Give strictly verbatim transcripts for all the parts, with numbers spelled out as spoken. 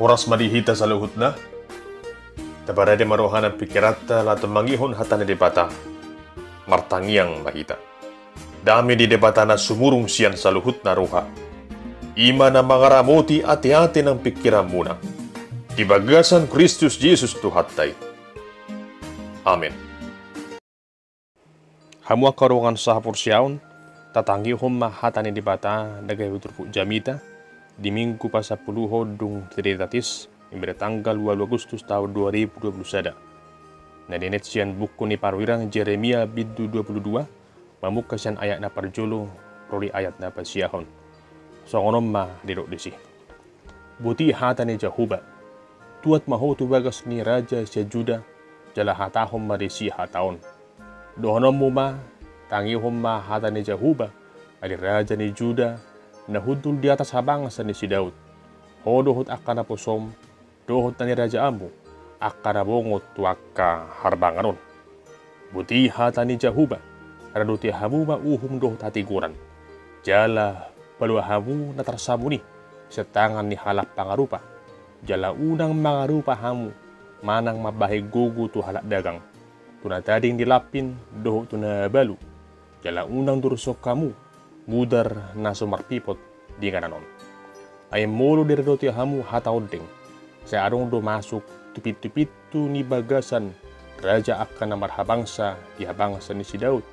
Horas ma di hita saluhutna. Taparade ma roha nang pingkiranta laho tumangihon hata ni Debata. Martangiang ma hita. Dame ni Debata na sumurung sian saluhutna roha, i ma na mangaramoti ateate nang pingkiranmuna, di bagasan Kristus Jesus Tuhanta i. Amen. Hamu angka dongan sahaporseaon, tatangihon ma hata ni Debata na gabe turpuk jamita di Minggu pasampuluhon dung Trinitatis, imbere tanggal ualu Agustus taon dua ribu dua puluh sada. Na ninet sian buku ni panurirang Jeremia bindu dua puluh dua, mamungka sian ayat na parjolo ro di ayat na pasiahon. Songon on ma didok disi. Boti hata ni Jahowa. Tuat ma ho tu bagas ni raja sian Juda, jala hatahon ma disi hata on. Dohononmu ma, tangihon ma hata ni Jahowa, ale raja ni Juda, na hundul di atas habangsa ni si Daud. Ho dohot angka naposom, dohot na nirajaanmu, angka na bongot tu angka harbangan on. Boti hata ni Jahowa, radote hamu ma uhum dohot hatigoran. Jala palua hamu na tarsamun i sian tangan ni halak pangarupa. Jala unang mangarupa hamu manang mambahen gogo tu halak dagang, tu na tading di lampin dohot tu na balu. Jala unang durusok hamu mudar na so marpipot di inganan on. Ai molo diradote hamu hata ondeng, sai adong do masuk tu pintu-pintu ni bagasan raja angka na marhabangsa di habangsa ni si Daud,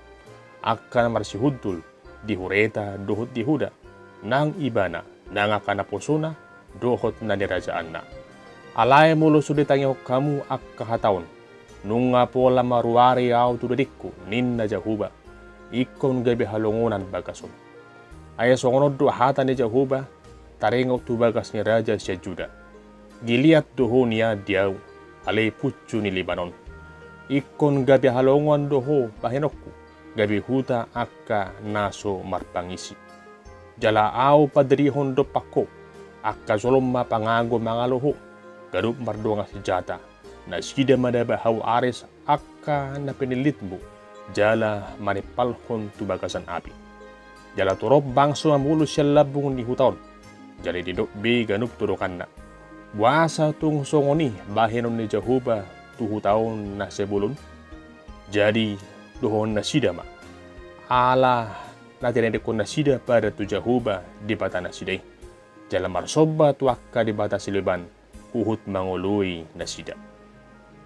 angka na marsihundul di Hureta dohot di Huda, nang ibana, nang angka naposona, dohot na nirajaanna. Alai molo so ditangihon hamu angka hata on, nunga pola maruari ahu tu dagingku, ninna Jahowa, ingkon gabe halongonan bagas on. Ai songon on do hata ni Jahowa, taringot tu bagas ni raja sian Juda. Gilead do ho nian di ahu, ale puncu ni Lebanon. Ingkon gabe halongonan do ho bahenonku, gabe huta angka na so marpangisi. Jala ahu padirihon dompak ho, angka jolma pangago mangalo ho, ganup mardongan sinjata. Nasida ma daba hau aris angka na pinillitmu, jala manimpalhon tu bagasan api. Jala torop bangso mamolus sian lambung ni huta on, jala didok be ganup tu donganna. Boasa tung songon i bahenon ni Jahowa tu huta on na sai bolon? Jadi dohonon nasida ma, ala na tinadingkon nasida padan tu Jahowa Debata nasida i, jala marsomba tu angka debata sileban, huhut mangoloi nasida.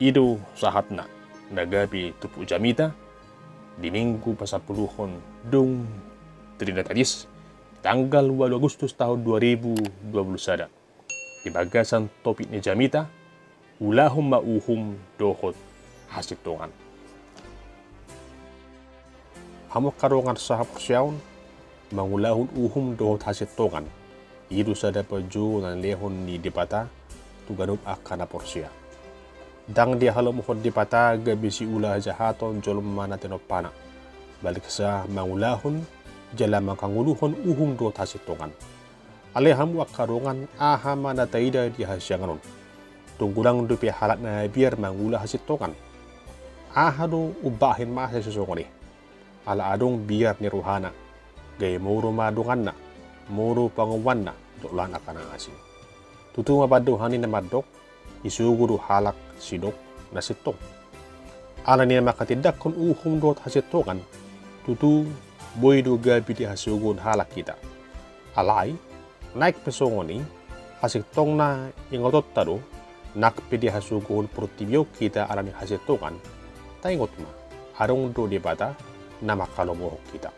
I do sahatna na gabe turpuk jamita di Minggu pasampuluhon dung Trinitatis, tanggal ualu Agustus taon dua ribu dua puluh sada. Di bagasan topik ni jamita, ulahon ma uhum dohot hasintongan. Hamu angka dongan sahaporseaon, mangulahon uhum dohot hasintongan, i do sada panjou na nilehon ni Debata tu ganup angka na porsea. Ndang dihalomohon Debata gabe siula hajahaton jolma na tinompana, baliksa mangulahon jala mangkangoluhon uhum dohot hasintongan. Ale hamu angka dongan, aha ma na taida di hasiangan on? Tung godang dope halak na biar mangula hasintongan. Aha do umbahen masa sisongon i? Ala adong biar ni rohana, gabe moro ma donganna, moro pangomoanna, dohot lan angka na asing. Tutu ma pandohan ni na mandok, disogo do halak sidok na sintong. Ala ni na manghatindanghon uhum dohot hasintongan, tutu boi do gabe dihasogohon halak hita. Alai, naeng pe songon i, hasintongna ingotonta do, nang pe dihasogohon portibi on hita ala ni hasintongan, taingot ma, adong do Debata na manghalomohon hita.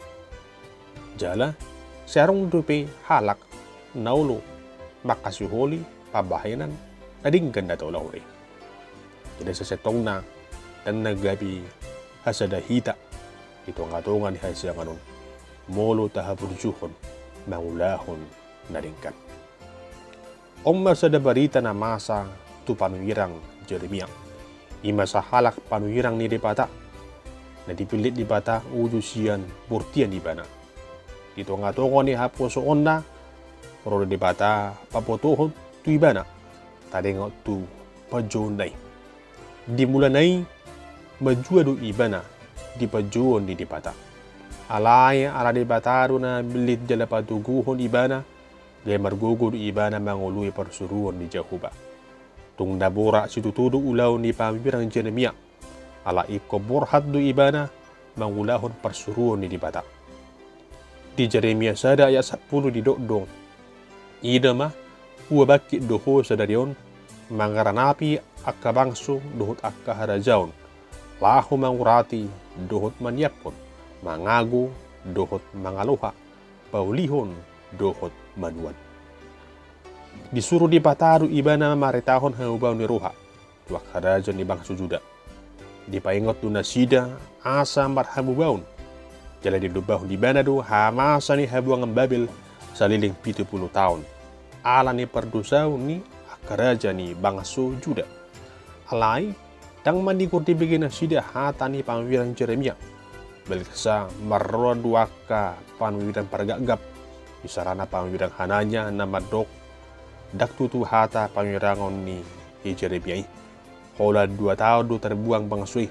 Jala, sai adong dope halak na olo mangkasiholi pambahenan na denggan na taulahon i. Jadi sasintongna, ndang na gabe hasada hita di tonga-tonga ni hasiangan on, molo tahaburjuhon mangulahon na denggan. On ma sada barita na masa tu panurirang Jeremia. I ma sahalak panurirang ni Debata, na dipillit Debata uju sian bortian ibana. Di tonga-tonga ni haposoonna, ro do Debata pabotohon tu ibana, taringot tu panjouonna i. Di mulana i, manjua do ibana di panjouon ni Debata. Alai ala Debata do na millit jala patoguhon ibana, gabe margogo do ibana mangoloi parsuruon ni Jahowa. Tung na borat situtu do ulaon ni pangambirang Jeremia, ala ingkon borhat do ibana mangulahon parsuruon ni Debata. Di Jeremia sada ayat sampulu didok do, "Ida ma, huabangkit do ho sadari on, mangaranapi angka bangso dohot angka harajaon, laho mangurati dohot manyiaphon, mangago dohot mangaloha, paulihon dohot manuan." Disuru Debata do ibana maritahon hamubaon ni roha tu angka raja ni bangso Juda. Dipaingot do nasida asa marhamubaon. Jala dilombahon ibana do hamamasa ni habuangan Babel saleleng pitu pulu taon, ala ni pardosaon ni angka raja ni bangso Juda. Alai, ndang manigor dibege nasida hata ni pangambirang Jeremia. Balga sa marroan do angka pangambirang pargapgap, isarana pangambirang Hananya na mandok, "Ndang tutu hata pangambirangon ni si Jeremia i. Holan dua taon do tarbuang bangso i.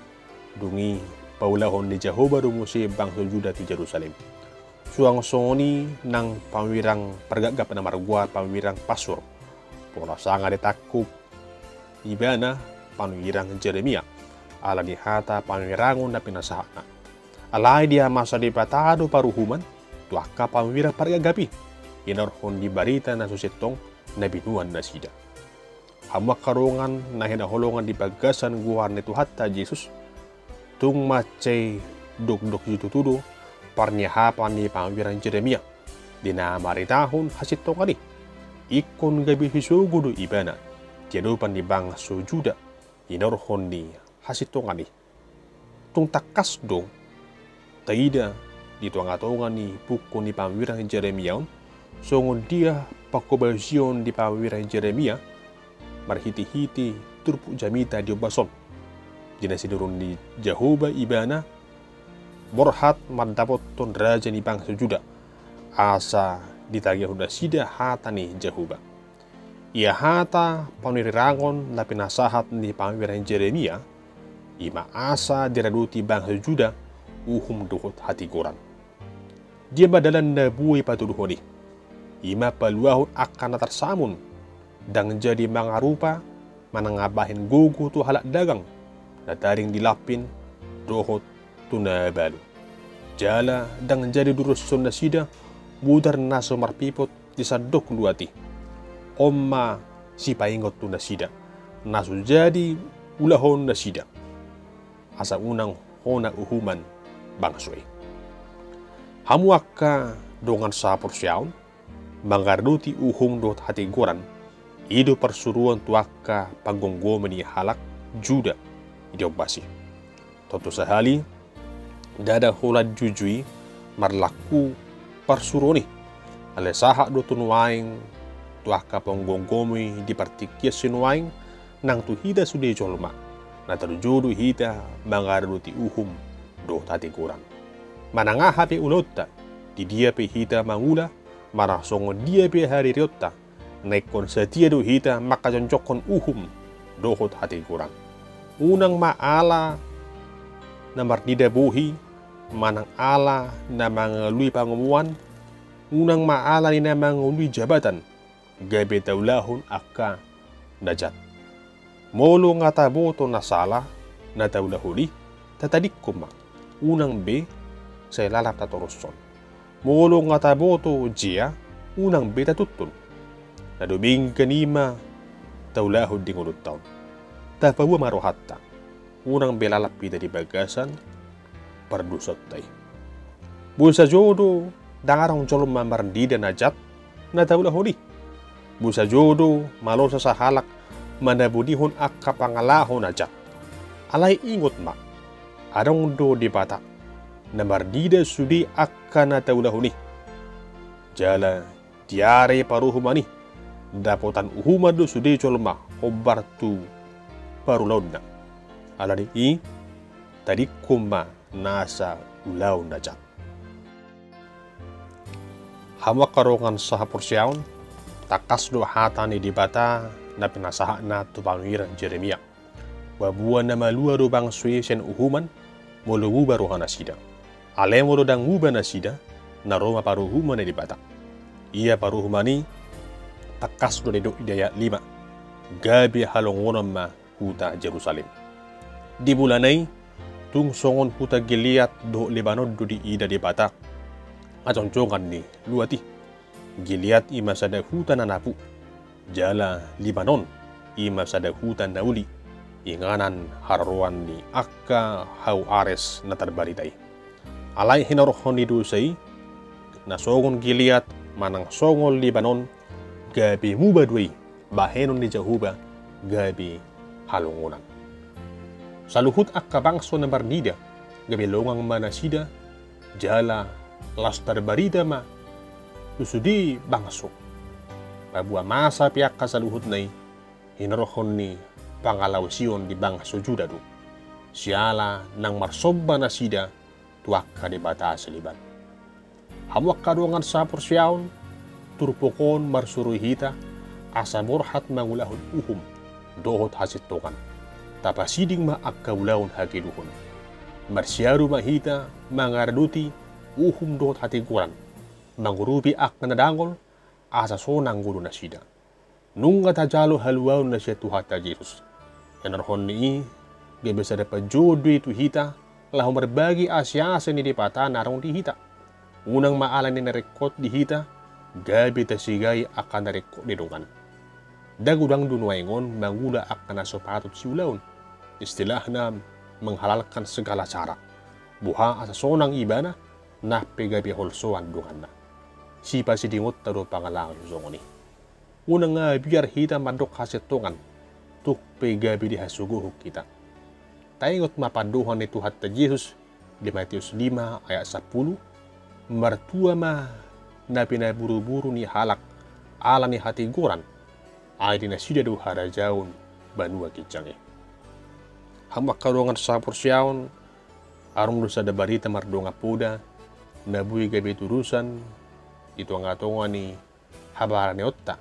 Dung i paulahon ni Jahowa do muse bangso Juda tu Jerusalem." Suang songon i nang pangambirang pargapgap na margoar pangambirang Pasur. Pola sanga ditangkup ibana pangambirang Jeremia ala ni hata pangambirangon na pinasahatna. Alai dihamamasa Debata do paruhuman tu angka pangambirang pargapgap i, hinorhon ni barita na so sintong na binoan nasida. Hamu angka dongan na hinaholongan di bagasan goar ni Tuhanta Jesus, tung mansai dokdok situtu do parniahapan ni pangambirang Jeremia di na maritahon hasintongan i. Ingkon gabe sisogo do ibana di adopan ni bangso Juda hinorhon ni hasintongan i. Tung tangkas do taida di tongatonga ni buku ni pangambirang Jeremia on, songon dia panghobasion ni pangambirang Jeremia marhitehite turpuk jamita di ombas on. Di na sinurun ni Jahowa ibana borhat mandapothon raja ni bangso Juda, asa ditagihon nasida hata ni Jahowa. Ia hata panurirangon na pinasahat ni pangambirang Jeremia, i ma asa diradoti bangso Juda uhum dohot hatigoran. Dia ma dalan na boi patuduhon i? I ma paluahon angka na tarsamun, ndang jadi mangarupa manang mambahen gogo tu halak dagang na tading di lampin dohot tu na balu. Jala ndang jadi diurushon nasida mudar na so marpipot di sandok luat i. On ma sipaingot tu nasida na so jadi ulahon nasida, asa unang hona uhuman bangso i. Hamu angka dongan sahaporseaon, mangaradoti uhum dohot hatigoran, i do parsuruon tu angka panggomgomi ni halak Juda di ombas i. Tontu sahali, ndada holan juju i marlaku parsuruon i. Alai sahat do tu nuaeng tu angka panggomgomi di partingkian sinuaeng nang tu hita sude jolma. Na tarjou do hita mangaradoti uhum dohot hatigoran. Manang aha pe ulaonta, di dia pe hita mangula, manang songon dia pe haririonta, na ingkon satia do hita mangkajongjongkon uhum dohot hatigoran. Unang ma ala na marnida bohi, manang ala na mangalului pangomoan, unang ma ala ni na mangalului jabatan, gabe taulahon angka na jat. Molo nga taboto na sala na taulahon i, tatadingkon ma, unang be sai lalap tatorushon. Molo nga taboto jea, unang be tatuntun. Na dumenggan i ma taulahon di ngolunta on. Tapaboa ma rohanta, unang be lalap hita di bagasan pardosaonta i. Boi sajo do ndang adong jolma marnida na jat na taulahon i. Boi sajo do malosa sahalak manabodihon angka pangalaho na jat. Alai ingot ma, adong do Debata na marnida sude angka na taulahon i. Jala di ari paruhuman i, dapotan uhuman do sude jolma hombar tu parulaonna. Ala ni i, tadingkon ma nasa ulaon na jat. Hamu angka dongan sahaporseaon, tangkas do hata ni Debata na pinasahatna tu pangambiran Jeremia. Paboa na malua do bangso i sian uhuman, molo muba roha nasida. Alai molo ndang muba nasida, na ro ma paruhuman ni Debata. Ia paruhuman i Tangkas do didok di ayat lima, gabe halongonan ma huta Jerusalem. Di mulana i, tung songon huta Gilead dohot Lebanon do diida Debata hajongjongan ni luat i. Gilead i ma sada huta na napu, jala Lebanon i ma sada huta na uli, inganan haroroan ni angka hau ares na tarbarita i. Alai hinorhon ni dosa i, na songon Gilead manang songon Lebanon, gabe muba do i bahenon ni Jahowa, gabe halongonan. Saluhut angka bangso na marnida, gabe longang ma nasida, jala laos tarbarita ma tu sude bangso. Paboa masa pe angka saluhutna i hinorhon ni pangalaosion di bangso Juda do, siala naung marsomba nasida tu angka debata saliban. Hamu angka dongan saporseaon, turpuk on marsuroi hita asa borhat mangulahon uhum dohot hasintongan. Tapasiding ma angka ulaon hageluhon. Marsiadu ma hita mangaradoti uhum dohot hatigoran, mangurupi angka na dangol, asa sonang ngolu nasida. Nunga tajalo haluaon na sian Tuhanta Jesus. Hinorhon ni i, gabe sada panjou do i tu hita laho marbagi asi-asi ni Debata na adong di hita. Unang ma ala ni na ringkot di hita, gabe tasigai angka na ringkot ni dongan. Ndang godang do nuaeng on mangula angka na so patut siulaon. Istilahna, menghalalkan segala cara. Boha asa sonang ibana, nang pe gabe holsoan donganna. Sipasidingonta do pangalaho songon i. Unang mabiar hita mandok hasintongan, tung pe gabe dihasogohon hita. Taingot ma pandohan ni Tuhanta Jesus di Mateus lima ayat sampulu, martua ma na pinaburu-buru ni halak ala ni hatigoran, ai di nasida do harajaon banua ginjang i. Hamu angka dongan saporseaon, adong do sada barita mardongan poda, na boi gabe tudosan di tonga-tonga ni habaraniaonta,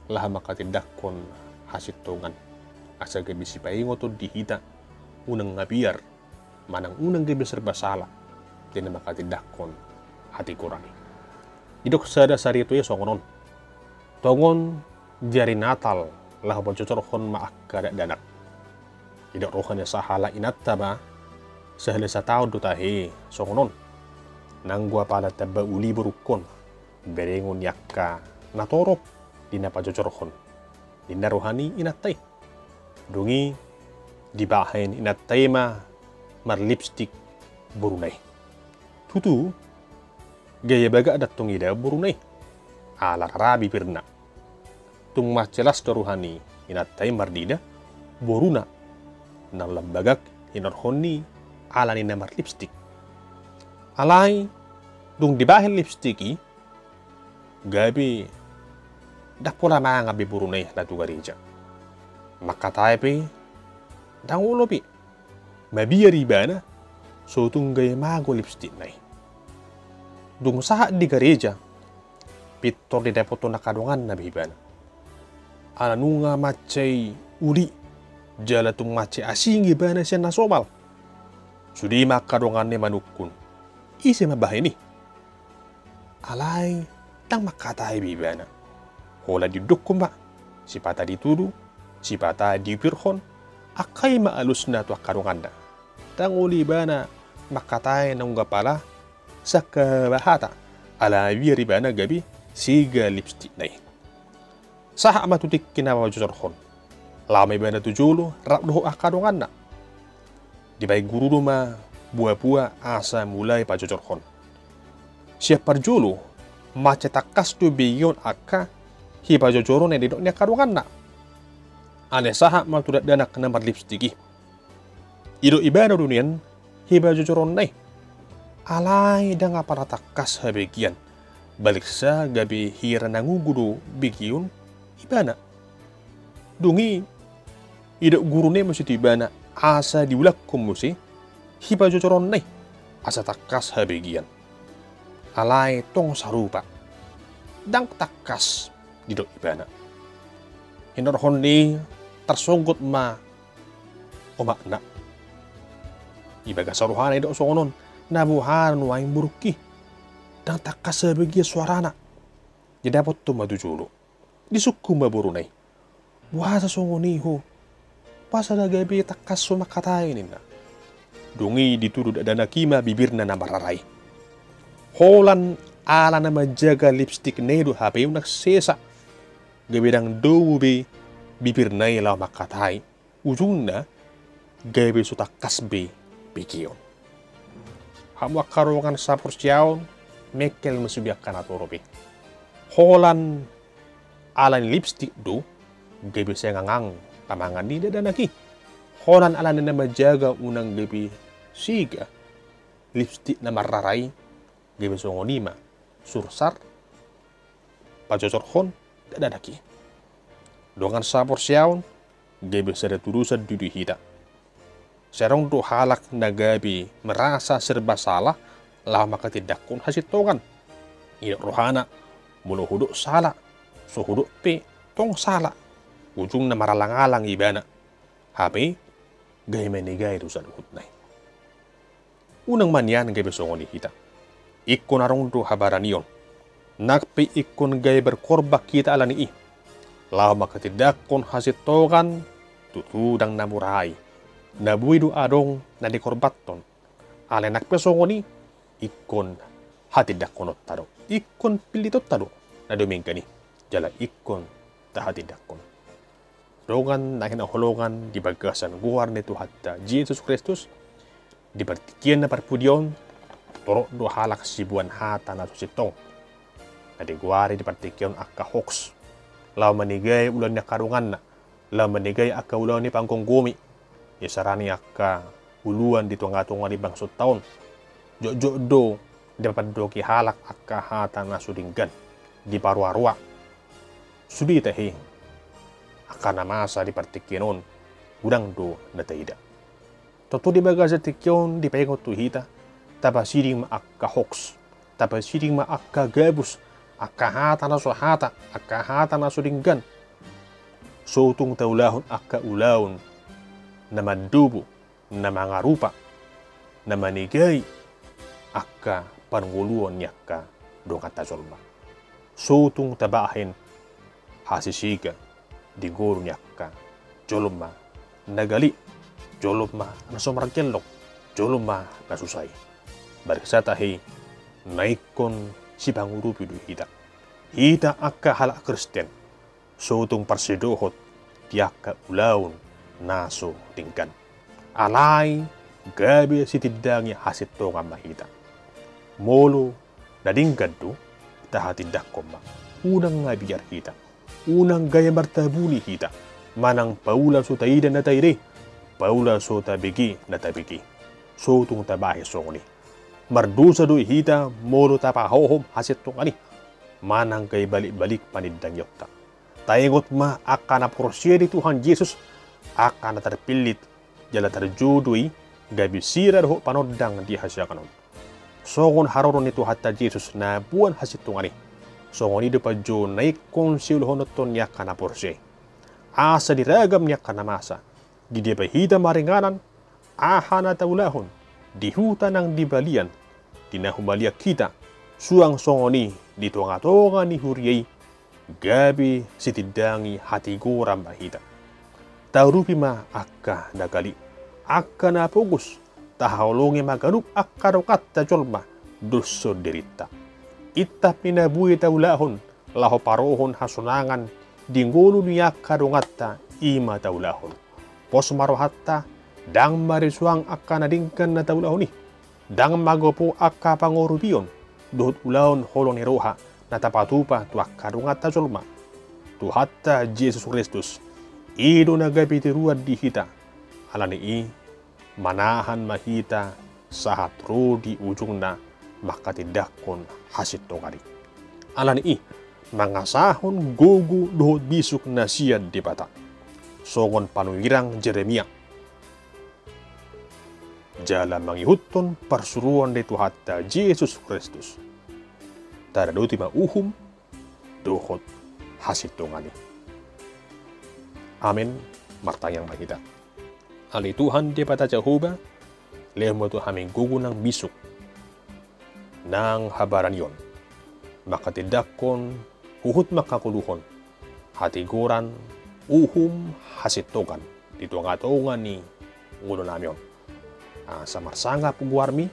laho mangkatindangkon hasintongan, asa gabe sipaingot on di hita, unang mabiar, manang unang gabe serba sala, di na mangkatindangkon hatigoran i. Didok sada sarito i songon on. Tongon di ari Natal, laho pajojorhon ma angka dakdanak. Didok roha ni sahala inanta ma, sahala sataon do tahe songon on. Nanggo apala tamba uli borungkon, berengon ni angka na torop di na pajojorhon, ninna roha ni inanta i. Dung i dibahen inanta i ma marlipstik boruna i. Tutu, gaya bagak do antong ida boruna i, ala rara bibirna. Tung mansai las do roha ni inanta i marnida boruna na lam bagak hinorhon ni ala ni na marlipstik. Alai dung dibahen lipstik i, gabe ndang pola mangan be boruna i na tu gareja. Mangkatai pe ndang olo be. Mabiar ibana, so tung gabe mago lipstikna i. Dung sahat di gareja, pintor didapothon angka donganna be ibana. Ala nunga mansai uli, jala tung mansai asing ibana sian na somal. Sude ma angka donganna i manungkun, ise ma bahen i? Alai ndang mangkatai be ibana. Holan diundukhon ma, sipata ditudu, sipata diupirhon, angka i ma alusna tu angka donganna. Ndang olo ibana mangkatai nunga pala sangkahahata, ala mabiar ibana gabe sega lipstikna i. Sahat ma tu tingki na pajojorhon. Laho ma ibana tu jolo rap dohot angka donganna. Dibahen guru do ma boa-boa asa mulai pajojorhon. Sian parjolo, mansai tangkas do begeon angka hipajojoron na nidok ni angka donganna. Alai sahat ma tu dakdanak na marlipstik i. Didok ibana do nian hipajojoronna i. Alai ndang apala tangkas habegean. Baliksa gabe hira na ngugu do begeon ibana. Dung i didok guruna i muse tu ibana asa diulakhon muse hipajojoronna i asa tangkas habegean. Alai tong sarupa. Ndang tangkas didok ibana. Hinorhon ni i tarsonggot ma omakna. Di bagasan rohana didok songon on, na boha nuaeng borungki? Ndang tangkas habegean soarana. Didapothon ma tu jolo. Disungkun ma boruna i, "Boasa songon i ho? Boasa na gabe tangkas ho mangkatai?" ninna. Dung i ditudu dakdanak i ma bibirna na marrara i. Holan ala na manjaga lipstikna i do hape unang sesa, gabe ndang domu be bibirna i laho mangkatai. Ujungna gabe so tangkas be begeon. Hamu angka dongan saporseaon, mengkel ma sude angka na torop i. Holan ala ni lipstik do gabe sengangang pamangan ni dakdanak i. Holan ala ni na manjaga unang gabe sega lipstik na marrara i, gabe songon i ma sursar pajosorhon dakdanak i. Dongan saporseaon, gabe sada tudosan do di hita. Sai adong do halak na gabe merasa serba salah laho manghatindanghon hasintongan. Didok rohana, molo hudok sala, so hudok pe tong sala. Ujungna maralang-alang ibana. Hape gabe manegai do saluhutna i. Unang ma nian gabe songon i hita. Ingkon adong do habaranion. Nang pe ingkon gabe berkorban hita ala ni i, laho manghatindanghon hasintongan, tutu ndang na mura i. Na boi do adong na dikorbanhon. Alai nang pe songon i, ingkon hatindanghononta do, ingkon pillitonta do na dumenggan i, jala ingkon tahatindanghon. Dongan na hinaholongan di bagasan goar ni Tuhanta Jesus Kristus, di partingkian na parpudi on, torop do halak siboan hata na so sintong, na digoari di partingkian on angka hoax, laho manegai ulaon ni angka donganna, laho manegai angka ulaon ni panggomgomi. Isarana angka uluan di tonga-tonga ni bangsonta on. Jotjot do dipapandoki halak angka hata na so denggan, diparoa-roa. Sude tahe, angka na masa di partingkian on, godang do na taida. Tontu di bagasan tingki on dipaingot tu hita, tapasiding ma angka hoax, tapasiding ma angka gabus, angka hata na so hata, angka hata na so denggan. So tung taulahon angka ulaon na mandobo, na mangarupa, na manegai angka parngoluon ni angka donganta jolma. So tung tabahen hasisega di ngolu ni angka jolma na galik, jolma na so margellok, jolma na susa i. Marsiksa tahe, na ingkon sipangurupi do hita. Hita angka halak Kristen, so tung parsidohot di angka ulaon na so denggan. Alai gabe sitindangi hasintongan ma hita. Molo na denggan do, tahatindanghon ma. Unang mabiar hita. Unang gaya martabuni hita. Manang paula so taida na taida i, paula so tabege na tabege. So tung tabahen songon i. Mardosa do hita molo tapahohom hasintongan i, manang gaya balik-balik panindangionta. Taingot ma angka na porsea di Tuhan Jesus, angka na tarpillit, jala tarjou do i gabe sira dohot panondang di hasiangan on. Songon haroro ni Tuhanta Jesus na boan hasintongan i, songon i do panjou na ingkon siulahononton ni angka na porsea i. Asa di ragam ni angka na masa, di dia pe hita maringanan, aha na taulahon, di huta nang di balian, di na humaliang hita, suang songon i di tonga-tonga ni huria i, gabe sitindangi hatigoran ma hita. Taurupi ma angka na galik, angka na pogos, tahaholongi ma ganup angka donganta jolma, dos songon dirinta. Intap ni na boi taulahon, laho parohon hasonangan di ngolu ni angka donganta, i ma taulahon. Pos ma rohanta, ndang marisuang angka na denggan na taulahon i. Ndang magopo angka pangurupion dohot ulaon holong ni roha na tapatupa tu angka donganta jolma. Tuhanta Jesus Kristus, i do na gabe tiruan di hita. Ala ni i, manahan ma hita sahat ro di ujungna manghatindanghon hasintongan i. Ala ni i, mangasahon gogo dohot bisuk na sian Debata, songon panurirang Jeremia, jala mangihuthon parsuruon ni Tuhanta Jesus Kristus. Tadodoti ma uhum dohot hasintongan i. Amen. Martangiang ma hita. Ale Tuhan Debata Jahowa, lehon ma tu hami gogo nang bisuk nang habaranion, manghatindanghon huhut mangkangoluhon hatigoran, uhum, hasintongan di tonga-tonga ni ngolunami on. Asa marsangap goarmi,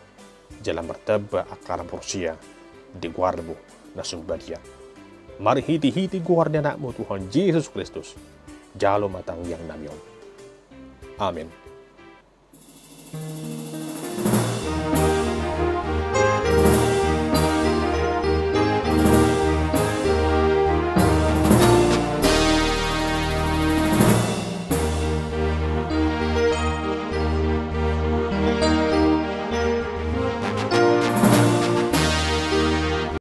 jala martamba angka na porsea di goarmu na sun badia. Marhite-hite goar ni Anakmu Tuhan Jesus Kristus, jalo ma tangiangnami on. Amen.